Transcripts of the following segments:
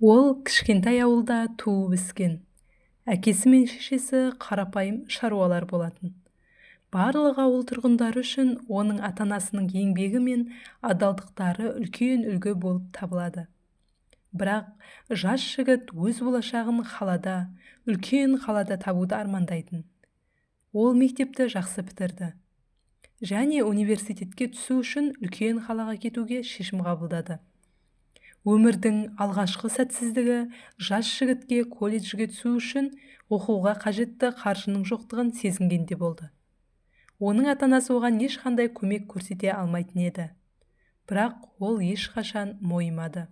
Ол кішкентай ауылда туып өскен. Әкесі мен шешесі қарапайым шаруалар болатын. Барлық ауыл тұрғындары үшін оның ата-анасының еңбегі мен адалдықтары үлкен үлгі болып табылады. Бірақ жас жігіт өз болашағын қалада, үлкен қалада табуды армандайтын. Ол мектепті жақсы бітірді және университетке түсу үшін үлкен қалаға кетуге шешім қабылдады. Өмірдің алғашқы сәтсіздігі жас жігітке колледжге түсу үшін оқуға қажетті қаржының жоқтығын сезінгенде болды. Оның ата-анасы оған ешқандай көмек көрсете алмайтын еді. Бірақ ол ешқашан мойымады.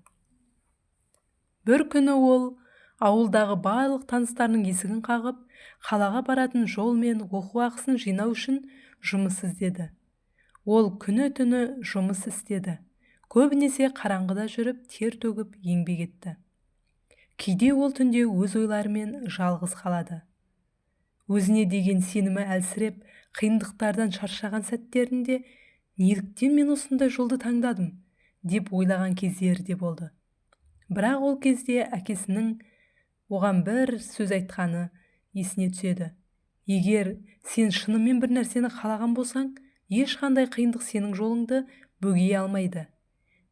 Бір күні ол ауылдағы барлық таныстарының есігін қағып, қалаға баратын жол мен оқу ақысын жинау үшін жұмыс іздеді. Ол күні-түні жұмыс істеді. Көбінесе қараңғыда жүріп, тер төгіп еңбек етті. Кейде ол түнде өз ойларымен жалғыз қалады. Өзіне деген сенімі әлсіреп, қиындықтардан шаршаған сәттерінде «Неліктен мен осындай жолды таңдадым?» деп ойлаған кездері де болды. Бірақ ол кезде әкесінің оған бір сөз айтқаны есіне түседі. Егер сен шынымен бір нәрсені қалаған болсаң, ешқандай қиындық сенің жолыңды бөгей алмайды.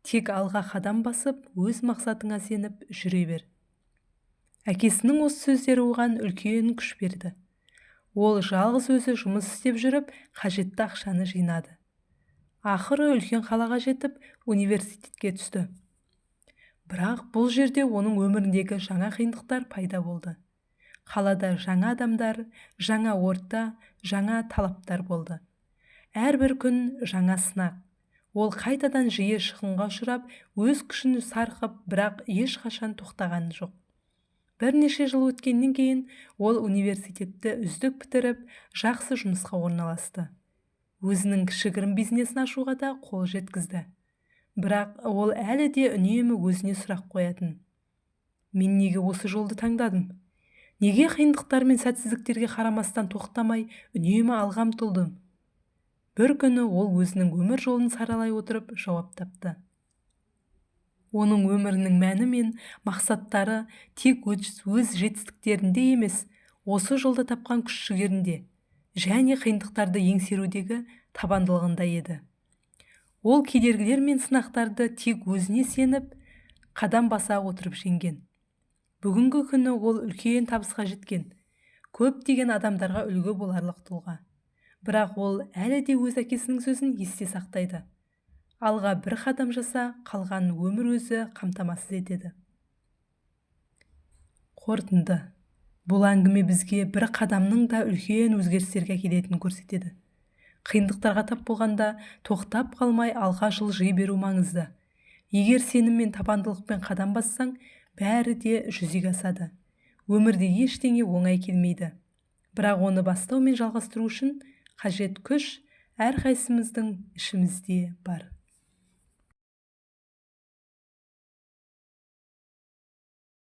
Тек алға қадам басып, өз мақсатыңа сеніп жүре бер. Әкесінің осы сөздері оған үлкен күш берді. Ол жалғыз өзі жұмыс істеп жүріп, қажетті ақшаны жинады. Ақыры үлкен қалаға жетіп, университетке түсті. Бірақ бұл жерде оның өміріндегі жаңа қиындықтар пайда болды. Қалада жаңа адамдар, жаңа орта, жаңа талаптар болды. Әрбір күн жаңа сынақ. Ол қайтадан жиі шығынға ұшырап, өз күшін сарқып, бірақ ешқашан тоқтаған жоқ. Бірнеше жыл өткеннен кейін ол университетті үздік бітіріп, жақсы жұмысқа орналасты. Өзінің кішігірім бизнесін ашуға да қол жеткізді. Бірақ ол әлі де үнемі өзіне сұрақ қоятын. Мен неге осы жолды таңдадым? Неге қиындықтар мен сәтсіздіктерге қарамастан тоқтамай, үнемі алға ұмтылдым? Бір күні ол өзінің өмір жолын саралай отырып жауап тапты. Оның өмірінің мәні мен мақсаттары тек өз жетістіктерінде емес, осы жолда тапқан күш-жігерінде және қиындықтарды еңсерудегі табандылығында еді. Ол кедергілер мен сынақтарды тек өзіне сеніп, қадам баса отырып жеңген. Бүгінгі күні ол үлкен табысқа жеткен, көптеген адамдарға үлгі боларлық тұлға. Бірақ ол әлі де өз әкесінің сөзін есте сақтайды. Алға бір қадам жаса, қалғанын өмір өзі қамтамасыз етеді. Қорытынды. Бұл әңгіме бізге бір қадамның да үлкен өзгерістерге әкелетінін көрсетеді. Қиындықтарға тап болғанда тоқтап қалмай алға жылжи беру маңызды. Егер сенім мен табандылықпен қадам бассаң, бәрі де жүзеге асады. Өмірде ештеңе оңай келмейді. Бірақ оны бастау мен жалғастыру үшін қажет күш әрқайсымыздың ішімізде бар.